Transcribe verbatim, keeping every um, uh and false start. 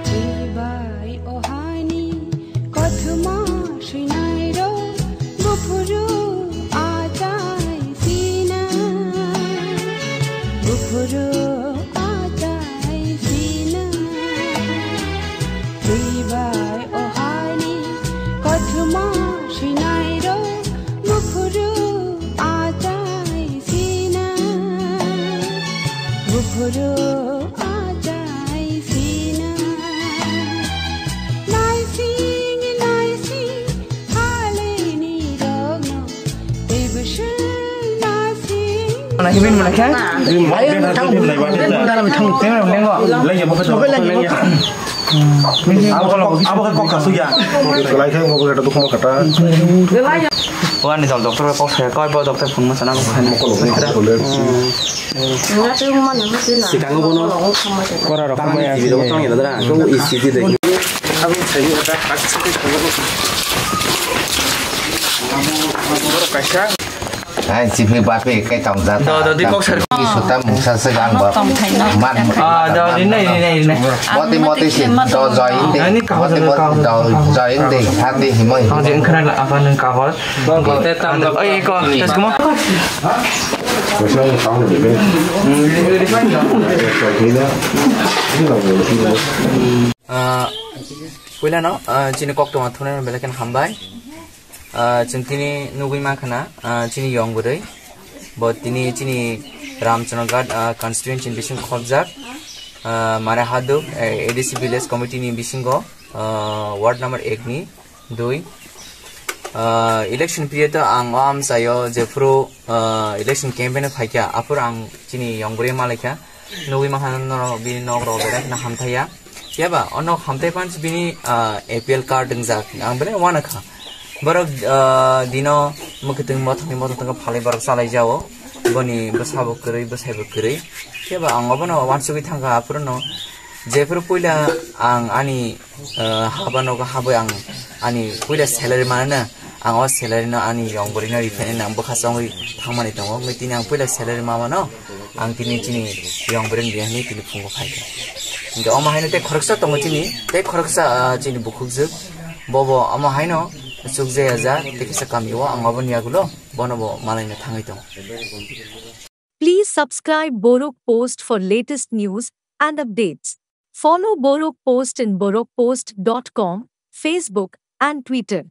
Twibai o haini kothoma swinairok buphuru achai sina, buphuru achai sina. Twibai o haini kothoma swinairok buphuru achai sina, buphuru achai sina. Naising naising halini rokno teibo swng naising. Ayo, thang, thang, thang, thang, thang. Abo khe kok kasu ya. Lai khe bo khe dukma kata. O ani dol doctor kok saya koi bo doctor phone ma sana kok khaina. Sikango bono. Kora rok tangani tong ya dara. Ko E C G de. Abo sai ni kata hak sai. Kaisa. Ai, siphi baphi kai tong jata. Do, do, di kok sar. Ki suta mungsa se gang ba. Tong thai no. Man. Ah, do, di nai, di nai, di nai. Moti, moti si, do join de. Ani kaham moti, do, moti kaham do do. Join de. Hati himoi. Kaham de, engkara la, apa nang kaham. Bang, kau te tam do. Oi, ko, tes kuma. Ah, puila no, ah, chini kok tong thune belakan hambai. Ah, chwng tini nugwi mankha na, ah, chini yong bwrwi. Bo tini chini Ramchandraghat, ah, constituency ni bising khobjak. Ah, Mare Haduk, eh, A D C village committee ni bisingo, ah, ward number ek ni dui. Ah, election period o ang o amchaio jephuru, ah, election campaign o phaikha, aphuru ang chini yong bwrwi malaikha. Nugwi mankha norok bini nok rok belai kheno hamthaiya. Phiya ba o nok hamthai phano bini, ah, A P L card wngjak. Ang belai uanakha. Borok, ah, dino mwkhwtwng mothokni mothok tongkha phalwi borok chalai jao. Boni bwsabo kwrwi, bwsaibo kwrwi. Phiya ba ang obono uansugwi thangkha aphuru no. Jephuru puila ang ani, ah, haba nogo habwi ang ani puila salary manana. Ang o salary no ani yong bwrwi no riphainai nang bwkha chongwi thangmani tongo. Wngwi tini ang puila salary mamano ang tini chini yong bwrwi no riya hinwi tini phungo phaikha. Hingke omo haino tei khoroksa tongo chini, tei khoroksa, ah, chini bukhukjwk. Bobo omo haino chukjaya ja tei kisa kamio ang obo ni yagulo bono bo malaina thangwi tongo. Please subscribe Borok Post for latest news and updates. Follow Borok Post in borok post dot com, Facebook, and Twitter.